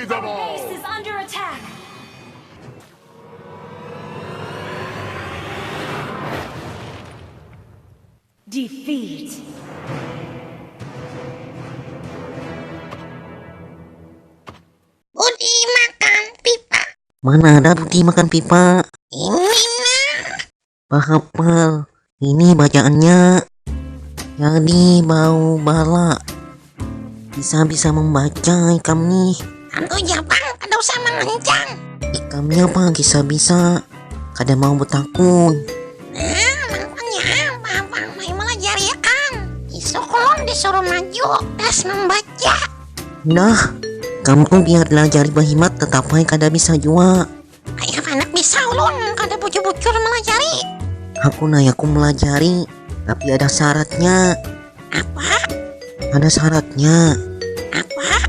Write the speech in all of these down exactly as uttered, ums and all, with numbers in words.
Our base is under attack. Defeat. Budi makan pipa. Mana ada budi makan pipa? Ini nah. Pahapal. Ini bacaannya. Jadi bau bala. Bisa-bisa membaca ikam nih. Antu Japang kada usah mengencang. Ikamnya apa bisa-bisa. Kada mau betakun. Nah, makanya apa-apa mai melajari kan. Isuk ulun disuruh maju tes membaca. Nah, kamu biar belajar bahimat tetap ai kada bisa jua. Ayah anak bisa ulun kada bujur-bujur melajari. Aku nayaku melajari, tapi ada syaratnya. Apa? Ada syaratnya. Apa?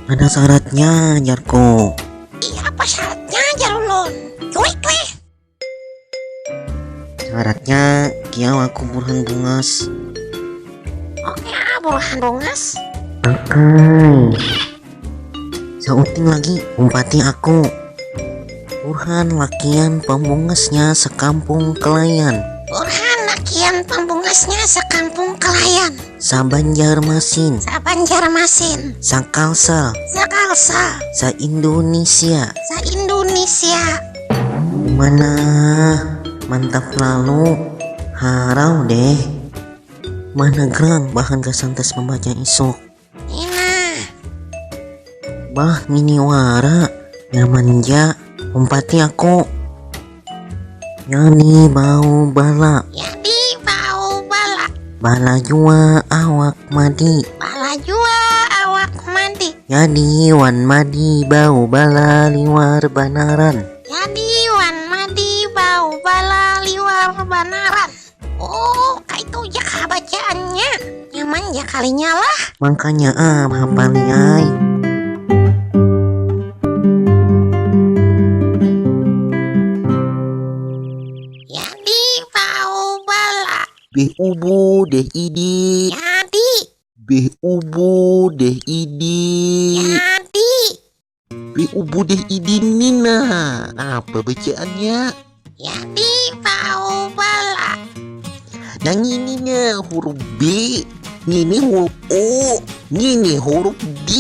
Ada syaratnya, jarku. Iya apa syaratnya jar ulun? Cuik weh. Syaratnya kiau aku Burhan Bungas. Oke ah Burhan Bungas. Akai. Sauting lagi umpati aku. Burhan lakian pembungasnya sekampung kelayan. Burhan lakian pembungasnya sekampung kelayan. Sabanjarmasin. Sabanjarmasin. Sakalsel. Sakalsel. Sa-Indonesia. Sa-Indonesia. Mana mantap lalu. Harau deh. Mana gerang bahan gasan tes membaca isuk. Ina. Bah ngini wara. Nyaman ja. Umpati aku. Nyani bau bala. Jadi bau bala. Bala jua awak madi. Bala jua awak madi. Jadi wan madi bau bala liwar banaran. Jadi wan madi bau bala liwar banaran. Oh, kaitu ja kah bacaannya. Nyaman ja kalinya lah. Makanya am hapali ai. Jadi bau bala. Beh ubu deh idi. Jadi. Beh ubu deh idi. Jadi. Beh ubu deh idi nina. Apa bacaannya? Jadi bau bala. Nang ini nya huruf B, ngini huruf O, ngini huruf D,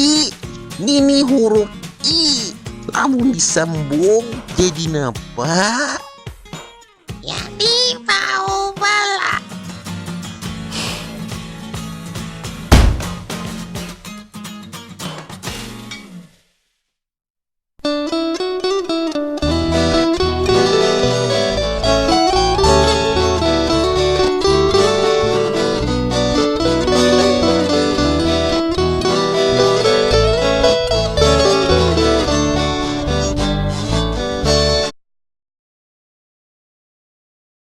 ngini huruf I. Lamun disambung jadi napa?